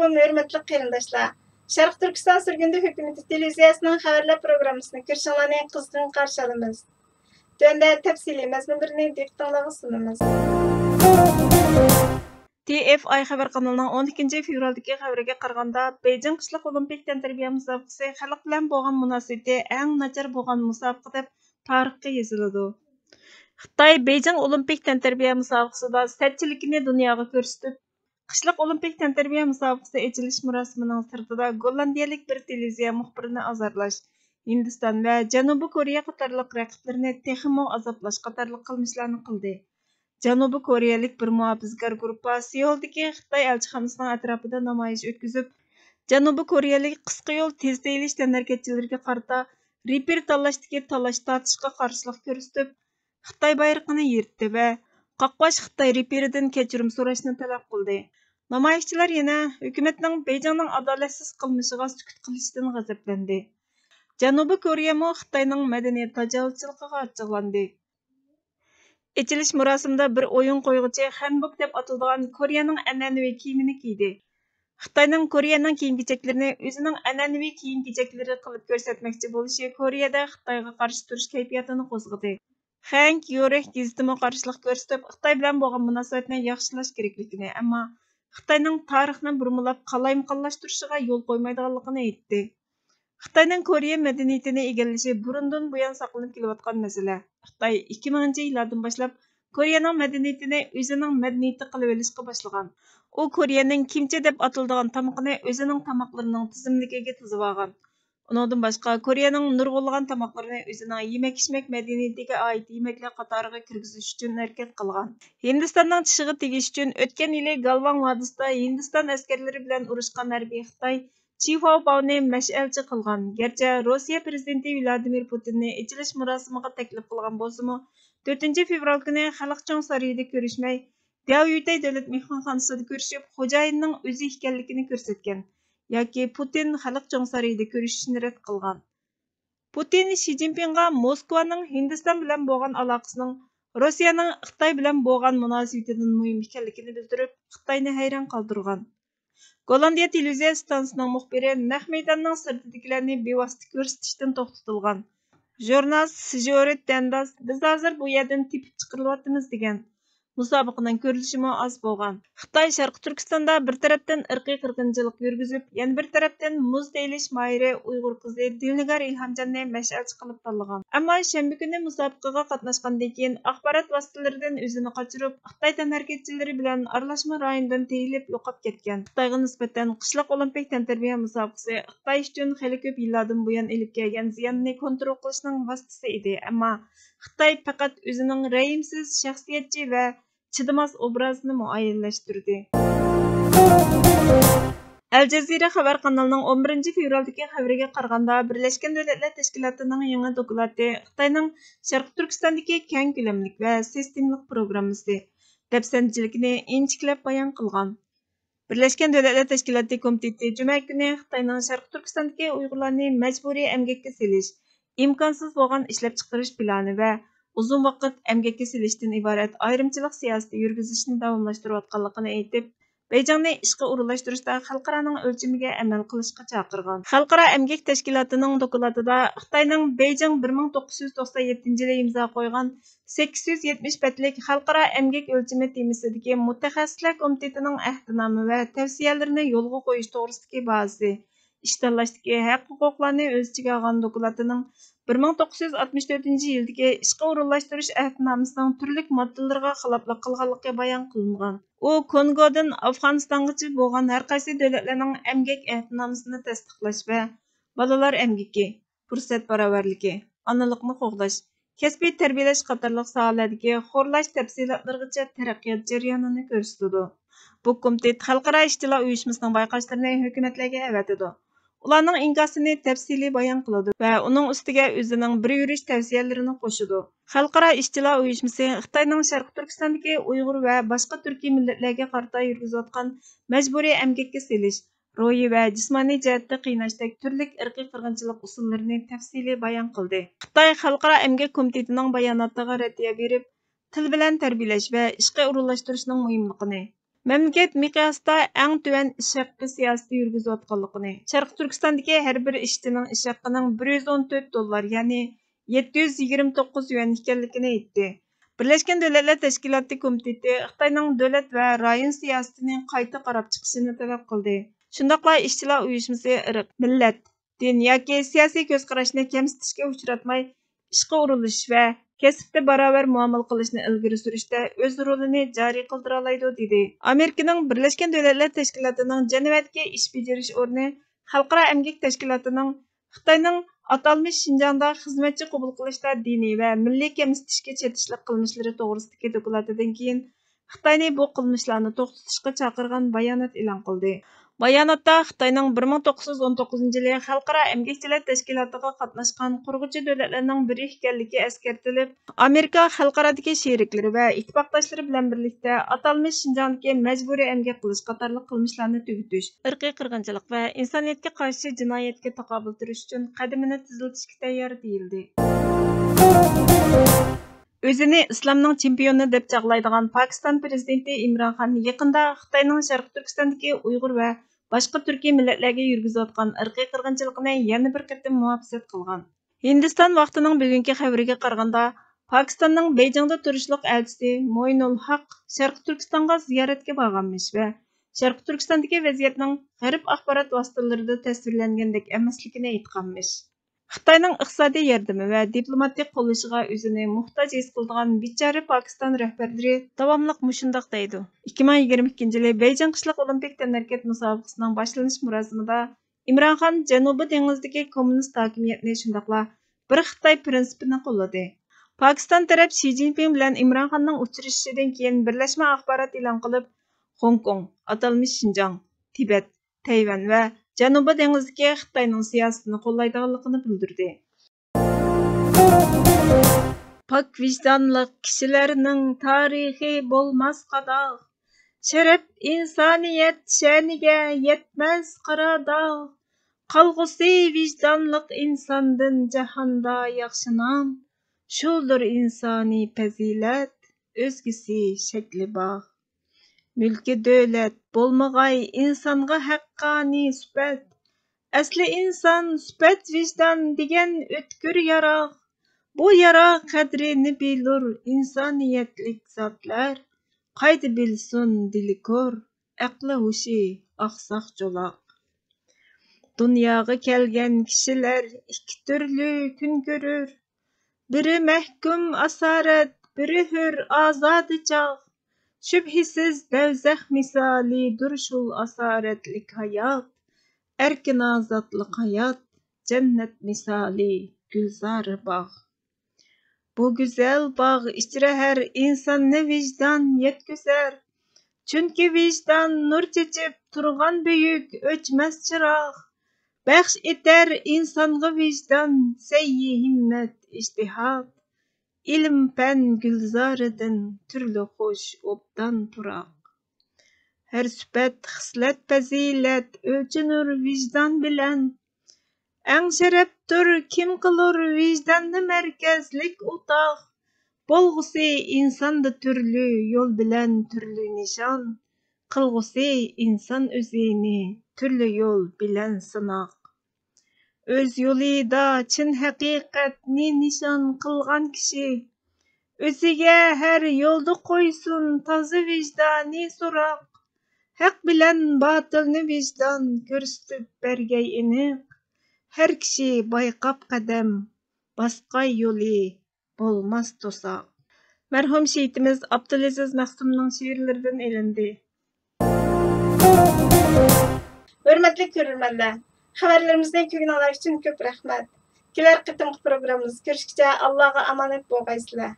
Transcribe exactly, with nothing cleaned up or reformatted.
ھۆرمەتلىك قېرىنداشلار، شەرقىي تۈركىستان سۈرگۈندە ھۆكۈمىتى تېلېۋىزىيەسىنىڭ خەۋەرلەر پروگراممىسىنى كۆرۈشۈڭلارنى قىزغىن قارشى ئالىمىز. تۆۋەندە تەپسىلىي مەزمۇنلىرىنى دىققىتىڭلارغا سۇنىمىز. تى ئېف ئاي خەۋەر قانىلىنىڭ ئون ئىككىنچى فېۋرالدىكى خەۋىرىگە قارىغاندا، بېيجىڭ قىشلىق ئولىمپىك تەنتەربىيە مۇسابىقىسى خەلق بىلەن بولغان مۇناسىۋىتى ئەڭ ناچار بولغان مۇسابىقە دەپ تارىخقا يېزىلىدۇ. خىتاي بېيجىڭ ئولىمپىك تەنتەربىيە مۇسابىقىسىدا سەتچىلىكىنى دۇنياغا كۆرسىتىپ، قىشلىق ئولىمپىك تەنتەربىيە مۇسابىقىسى ئېچىلىش مۇراسىمىنىڭ سىرتىدا گوللاندىيەلىك بىر تېلېۋىزىيە مۇخبىرىنى ئازارلاش، ھىندىستان ۋە جەنۇبىي كورېيە قاتارلىق رەقىبلىرىنى تېخىمۇ ئازابلاش قاتارلىق قىلمىشلارنى قىلدى. جەنۇبىي كورېيەلىك بىر مۇھاپىزىكار گۇرۇپپا سېئۇلدىكى خىتاي ئەلچىخانىسىنىڭ ئەتراپىدا نامايىش ئۆتكۈزۈپ، جەنۇبىي كورېيەلىك قىسقا يول تېز تېيىلىش تەنھەرىكەتچىلىرىگە قارىتا رېپىر تاللاشتىكى تالاش-تارتىشقا قارشىلىق كۆرسىتىپ، خىتاي بايرىقىنى يىرتتى ۋە قاقباش خىتاي رېپىرىدىن كەچۈرۈم سوراشنى تەلەپ قىلدى. نامايىشچىلار يەنە ھۆكۈمەتنىڭ بېيجىڭنىڭ ئادالەتسىز قىلمىشىغا سۈكۈت قىلىشىدىن غەزەپلەندى. جەنۇبىي كورېيەمۇ خىتاينىڭ مەدەنىيەت تاجاۋۇزچىلىقىغا ئاچچىقلاندى. ئېچىلىش مۇراسىمىدا بىر ئويۇن قويغۇچى خەنبوك دەپ ئاتىلىدىغان كورېيەنىڭ ئەنئەنىۋى كىيىمىنى كىيدى. خىتاينىڭ كورېيەنىڭ كىيىم-كېچەكلىرىنى ئۆزىنىڭ ئەنئەنىۋى كىيىم-كېچەكلىرى قىلىپ كۆرسەتمەكچى بولۇشى كورېيەدە خىتايغا قارشى تۇرۇش كەيپىياتىنى قوزغىدى. خەنگ يورۇخ گېزىتىمۇ قارشىلىق كۆرسىتىپ، خىتاي بىلەن بولغان مۇناسىۋەتنى ياخشىلاش كېرەكلىكىنى، ئەمما خىتاينىڭ تارىخنى بۇرمىلاپ قالايمىقانلاشتۇرۇشىغا يول قويمايدىغانلىقىنى ئېيتتى. خىتاينىڭ كورېيە مەدەنىيىتىنى ئىگىلىشى بۇرۇندىن بۇيان ساقلىنىپ كېلىۋاتقان مەسىلە. خىتاي ئىككى مىڭىنچى يىللاردىن باشلاپ كورېيەنىڭ مەدەنىيىتىنى ئۆزىنىڭ مەدەنىيىتى قىلىۋېلىشقا باشلىغان. ئۇ كورېيەنىڭ كىمچى دەپ ئاتىلىدىغان تامىقىنى ئۆزىنىڭ تاماقلىرىنىڭ تىزىملىكىگە تىزىۋالغان. ئۇنىڭدىن باشقا، كورېيەنىڭ نۇرغۇنلىغان تاماقلىرىنى ئۆزىنىڭ يېمەك-ئىچمەك مەدەنىيىتىگە ئائىت يېمەكلەر قاتارىغا كىرگۈزۈش ئۈچۈن ھەرىكەت قىلغان. ھىندىستاننىڭ چىشىغا تېگىش ئۈچۈن ئۆتكەن يىلى گالۋاڭ ۋادىسىدا ھىندىستان ئەسكەرلىرى بىلەن ئۇرۇشقان ھەربىي خىتاي چى فاۋپاۋنى مەشئەلچى قىلغان. گەرچە روسىيە پىرېزىدېنتى ۋلادىمىر پۇتىننى ئېچىلىش مۇراسىمىغا تەكلىپ قىلغان بولسىمۇ، تۆتىنچى فېۋرال كۈنى خەلق چوڭ سارىيىدا كۆرۈشمەي، دياۋيۈتەي دۆلەت مېھمانخانىسىدا كۆرۈشۈپ، خوجايىننىڭ ئۆزى ئىكەنلىكىنى كۆرسەتكەن ياكى پۇتىن خەلق چوڭ سارىيىدا كۆرۈشۈشنى رەت قىلغان. پۇتىن شى جىنپىڭغا موسكۋانىڭ ھىندىستان بىلەن بولغان ئالاقىسىنىڭ روسىيەنىڭ خىتاي بىلەن بولغان مۇناسىۋىتىدىن مۇھىم ئىكەنلىكىنى بىلدۈرۈپ، خىتاينى ھەيران قالدۇرغان. گوللاندىيە تېلېۋىزىيە ئىستانسىسىنىڭ مۇخبىرى نەق مەيداننىڭ سىرتىدىكىلەرنى بىۋاسىتە كۆرسىتىشتىن توختىتىلغان. ژۇرنالىست سىژورىت دەنداس، بىز ھازىر بۇ يەردىن تېپىپ چىقىرىلىۋاتىمىز، دېگەن. مۇسابىقىنىڭ كۆرۈلۈشىمۇ ئاز بولغان. خىتاي شەرقىي تۈركىستاندا بىر تەرەپتىن ئىرقىي قىرغىنچىلىق يۈرگۈزۈپ، يەنە بىر تەرەپتىن مۇز تېيىلىش ماھىرى ئۇيغۇر قىزى دىلنىگار ئىلھامجاننى مەشئەلچى قىلىپ تاللىغان. ئەمما شەنبە كۈنى مۇسابىقىگە قاتناشقاندىن كېيىن، ئاخبارات ۋاسىتىلىرىدىن ئۆزىنى قاچۇرۇپ، خىتاي تەنھەرىكەتچىلىرى بىلەن ئارىلاشما رايوندىن تېيىلىپ يوقاپ كەتكەن. خىتايغا نىسبەتەن قىشلىق ئولىمپىك تەنتەربىيە مۇسابىقىسى خىتاي ئۈچۈن خېلى كۆپ يىللاردىن بۇيان ئېلىپ كەلگەن زىياننى كونترول قىلىشنىڭ ۋاسىتىسى ئىدى، ئەمما خىتاي پەقەت ئۆزىنىڭ رەھىمسىز، شەخسىيەتچى ۋە چىدىماس ئوبرازىنى مۇئەييەنلەشتۈردى. ئەل جەزىرە خەۋەر قانىلىنىڭ ئون بىرىنچى فېۋرالدىكى خەۋىرىگە قارىغاندا، بىرلەشكەن دۆلەتلەر تەشكىلاتىنىڭ يېڭى دوكلاتى خىتاينىڭ شەرقىي تۈركىستاندىكى كەڭ كۆلەملىك ۋە سىستېمىلىق پروگراممىسى دەپسەندىچىلىكىنى ئىنچىكىلەپ بايان قىلغان. بىرلەشكەن دۆلەتلەر تەشكىلاتى كومىتېتى جۈمە كۈنى خىتاينىڭ شەرقىي تۈركىستاندىكى ئۇيغۇرلارنى مەجبۇرىي ئەمگەككە سېلىش، ئىمكانسىز بولغان ئىشلەپچىقىرىش پىلانى ۋە ئۇزۇن ۋاقىت ئەمگەككە سېلىشتىن ئىبارەت ئايرىمچىلىق سىياسىتى يۈرگۈزۈشنى داۋاملاشتۇرۇۋاتقانلىقىنى ئېيتىپ، بېيجىڭنى ئىشقا ئورۇنلاشتۇرۇشتا خەلقئارانىڭ ئۆلچىمىگە ئەمەل قىلىشقا چاقىرغان. خەلقئارا ئەمگەك تەشكىلاتىنىڭ دوكلاتىدا خىتاينىڭ بېيجىڭ بىر مىڭ توققۇز يۈز توقسان يەتتىنچى يىلى ئىمزا قويغان سەككىز يۈز يەتمىش بەتلىك خەلقئارا ئەمگەك ئۆلچىمى تېمىسىدىكى مۇتەخەسسىسلەر كومىتېتىنىڭ ئەھدىنامە ۋە تەۋسىيەلىرىنى يولغا قويۇش توغرىسىدىكى بازىسى، ئىش تاللاشتىكى ھەق-ھوقۇقلارنى ئۆز ئىچىگە ئالغان دوكلاتىنىڭ بىر مىڭ توققۇز يۈز ئاتمىش تۆتىنچى يىلدىكى ئىشقا ئورۇنلاشتۇرۇش ئەھدىنامىسىنىڭ تۈرلۈك ماددىلىرىغا خىلاپلىق قىلغانلىقى بايان قىلىنغان. ئۇ كونگودىن ئافغانىستانغىچە بولغان ھەر قايسى دۆلەتلەرنىڭ ئەمگەك ئەھدىنامىسىنى تەستىقلاش ۋە بالىلار ئەمگىكى، پۇرسەت باراۋەرلىكى، ئانىلىقنى قوغداش، كەسپىي تەربىيەلەش قاتارلىق ساھەلەردىكى خورلاش تەپسىلاتلىرىغىچە تەرەققىيات جەريانىنى كۆرسىتىدۇ. بۇ كومىتېت خەلقئارا ئىشچىلار ئۇيۇشمىسىنىڭ بايقاشلىرىنى ھۆكۈمەتلەرگە ئەۋەتىدۇ. ئۇلارنىڭ ئىنكاسىنى تەپسىلىي بايان قىلىدۇ ۋە ئۇنىڭ ئۈستىگە ئۆزىنىڭ بىر يۈرۈش تەۋسىيەلىرىنى قوشىدۇ. خەلقئارا ئىشچىلار ئۇيۇشمىسى خىتاينىڭ شەرقىي تۈركىستاندىكى ئۇيغۇر ۋە باشقا تۈركىي مىللەتلەرگە قارىتا يۈرگۈزۈۋاتقان مەجبۇرىي ئەمگەككە سېلىش، روھىي ۋە جىسمانىي جەھەتتە قىيناشتەك تۈرلۈك ئىرقىي قىرغىنچىلىق ئۇسۇللىرىنى تەپسىلىي بايان قىلدى. خىتاي خەلقئارا ئەمگەك كومىتېتىنىڭ باياناتىغا رەددىيە بېرىپ، تىل بىلەن تەربىيەلەش ۋە ئىشقا ئورۇنلاشتۇرۇشنىڭ مۇھىملىقىنى، مەملىكەت مىقياسىدا ئەڭ تۆۋەن ئىش ھەققى سىياسىتى يۈرگۈزۈۋاتقانلىقىنى، شەرقىي تۈركىستاندىكى ھەر بىر ئىشچىنىڭ ئىش ھەققىنىڭ بىر يۈز ئون تۆت دوللار، يەنى يەتتە يۈز يىگىرمە توققۇز يۈەن ئىكەنلىكىنى ئېيتتى. بىرلەشكەن دۆلەتلەر تەشكىلاتى كومىتېتى خىتاينىڭ دۆلەت ۋە رايون سىياسىتىنى قايتا قاراپ چىقىشىنى تەلەپ قىلدى. شۇنداقلا ئىشچىلار ئۇيۇشمىسى ئىرق، مىللەت، دىن ياكى سىياسىي كۆز قاراشنى كەمسىتىشكە ئۇچراتماي، ئىشقا ئورۇنلىشىش ۋە كەسىپتە باراۋەر مۇئامىلە قىلىشنى ئىلگىرى سۈرۈشتە ئۆز رولىنى جارى قىلدۇرالايدۇ، دېدى. ئامېرىكىنىڭ بىرلەشكەن دۆلەتلەر تەشكىلاتىنىڭ جەنۋەدىكى ئىش بېجىرىش ئورنى خەلقئارا ئەمگەك تەشكىلاتىنىڭ خىتاينىڭ ئاتالمىش شىنجاڭدا خىزمەتچى قوبۇل قىلىشتا دىنىي ۋە مىللىي كەمسىتىشكە چېتىشلىق قىلمىشلىرى توغرىسىدىكى دوكلاتىدىن كېيىن، خىتاينى بۇ قىلمىشلارنى توختىتىشقا چاقىرغان بايانات ئېلان قىلدى. باياناتتا خىتاينىڭ بىر مىڭ توققۇز يۈز ئون توققۇزىنچى يىلى خەلقئارا ئەمگەكچىلەر تەشكىلاتىغا قاتناشقان قۇرغۇچى دۆلەتلەرنىڭ بىرى ئىكەنلىكى ئەسكەرتىلىپ، ئامېرىكا خەلقئارادىكى شېرىكلىرى ۋە ئىتتىپاقداشلىرى بىلەن بىرلىكتە ئاتالمىش شىنجاڭدىكى مەجبۇرىي ئەمگەك قىلىش قاتارلىق قىلمىشلارنى تۈگىتىش، ئىرقىي قىرغىنچىلىق ۋە ئىنسانىيەتكە قارشى جىنايەتكە تاقابىل تۇرۇش ئۈچۈن قەدىمىنى تېزلىتىشكە تەييار، دېيىلدى. ئۆزىنى ئىسلامنىڭ چېمپىيونى دەپ چاغلايدىغان پاكىستان پىرېزىدېنتى ئىمران خان يېقىندا خىتاينىڭ شەرقىي تۈركىستاندىكى ئۇيغۇر ۋە باشقا تۈركىي مىللەتلەرگە يۈرگۈزۈۋاتقان ئىرقىي قىرغىنچىلىقىنى يەنە بىر قېتىم مۇھاپىزەت قىلغان. ھىندىستان ۋاقتىنىڭ بۈگۈنكى خەۋىرىگە قارىغاندا، پاكىستاننىڭ بېيجىڭدا تۇرۇشلۇق ئەلچىسى موينۇل ھەق شەرقىي تۈركىستانغا زىيارەتكە بارغانمىش ۋە شەرقىي تۈركىستاندىكى ۋەزىيەتنىڭ غەرب ئاخبارات ۋاسىتىلىرىدا تەسۋىرلەنگەندەك ئەمەسلىكىنى ئېيتقانمىش. خىتاينىڭ ئىقتىسادىي ياردىمى ۋە دىپلوماتىك قوللىشىغا ئۆزىنى موھتاج ھېس قىلىدىغان بىچارە پاكىستان رەھبەرلىرى داۋاملىق مۇشۇنداق دەيدۇ. ئىككى مىڭ يىگىرمە ئىككىنچى يىلى بېيجىڭ قىشلىق ئولىمپىك تەنھەرىكەت مۇسابىقىسىنىڭ باشلىنىش مۇراسىمىدا ئىمران خان جەنۇبىي دېڭىزدىكى كوممۇنىست ھاكىمىيەتنى، شۇنداقلا بىر خىتاي پىرىنسىپىنى قوللىدى. پاكىستان تەرەپ شى جىنپىڭ بىلەن ئىمران خاننىڭ ئۇچرىشىشىدىن كېيىن بىرلەشمە ئاخبارات ئېلان قىلىپ، خوڭكوڭ، ئاتالمىش شىنجاڭ، تىبەت، تەيۋەن ۋە جەنۇبىي دېڭىزدىكى خىتاينىڭ سىياسىتىنى قوللايدىغانلىقىنى بىلدۈردى. پاك ۋىجدانلىق كىشىلەرنىڭ تارىخى بولماس قاداغ، شەرەپ ئىنسانىيەت شەنىگە يەتمەس قارا داغ. قالغۇسى ۋىجدانلىق ئىنساندىن جاھاندا ياخشى نام، شۇدۇر ئىنسانىي پەزىلەت، ئۆزگىسى شەكلى باغ. مۈلكى دۆلەت بولمىغاي ئىنسانغا ھەققانىي سۈپەت. ئەسلى ئىنسان سۈپەت ۋىجدان دېگەن ئۆتكۈر ياراغ. بۇ ياراغ قەدرىنى بىلۇر ئىنسانىيەتلىك زاتلار. قايدا بىلسۇن دىلى كور، ئەقلى ھوشى ئاقساق چولاق. دۇنياغا كەلگەن كىشىلەر ئىككى تۈرلۈ كۈن كۆرۈر. بىرى مەھكۇم ئاسارەت، بىرى ھۆر ئازادە چاغ. شۈبھىسىز دەۋزەخ مىسالى دۇرشۇل ئاسارەتلىك ھايات. ئەركىن ئازادلىق ھايات، جەننەت مىسالى گۈلزارى باغ. بۇ گۈزەل باغ ئىچرە ھەر ئىنساننى ۋىجدان يەتكۈزەر. چۈنكى ۋىجدان نۇر چېچىپ تۇرغان بۈيۈك ئۆچمەس چىراغ. بەخش ئېتەر ئىنسانغا ۋىجدان سەي-ھىممەت، ئىجتىھات. ئىلىم-پەن گۈلزارىدىن تۈرلۈك خۇش ئوبدان پۇراق. ھەر سۈپەت، خىسلەت، پەزىلەت ئۆلچىنۇر ۋىجدان بىلەن. ئەڭ شەرەپتۇر كىم قىلۇر ۋىجداننى مەركەزلىك ئوتاق. بولغۇسى ئىنساندا تۈرلۈك يول بىلەن تۈرلۈك نىشان. قىلغۇسى ئىنسان ئۆزىنى تۈرلۈك يول بىلەن سىناق. ئۆز يولىدا چىن ھەقىقەتنى نىشان قىلغان كىشى، ئۆزىگە ھەر يولدا قويسۇن تازا ۋىجدانىي سوراق. ھەق بىلەن باتىلنى ۋىجدان كۆرسىتىپ بەرگەي ئېنىق. ھەر كىشى بايقاپ قەدەم باسقاي يولى بولماس توساق. مەرھۇم شېھىتىمىز ئابدۇلئەزىز مەخسۇمنىڭ شېئىرلىرىدىن ئېلىندى. ھۆرمەتلىك كۆرۈرمەنلەر، خەۋەرلىرىمىزنى كۆرگىنىڭلار ئۈچۈن كۆپ رەھمەت. كېلەر قېتىمقى پروگراممىمىزدا كۆرۈشكىچە ئاللاغا ئامانەت بولغايسىلەر.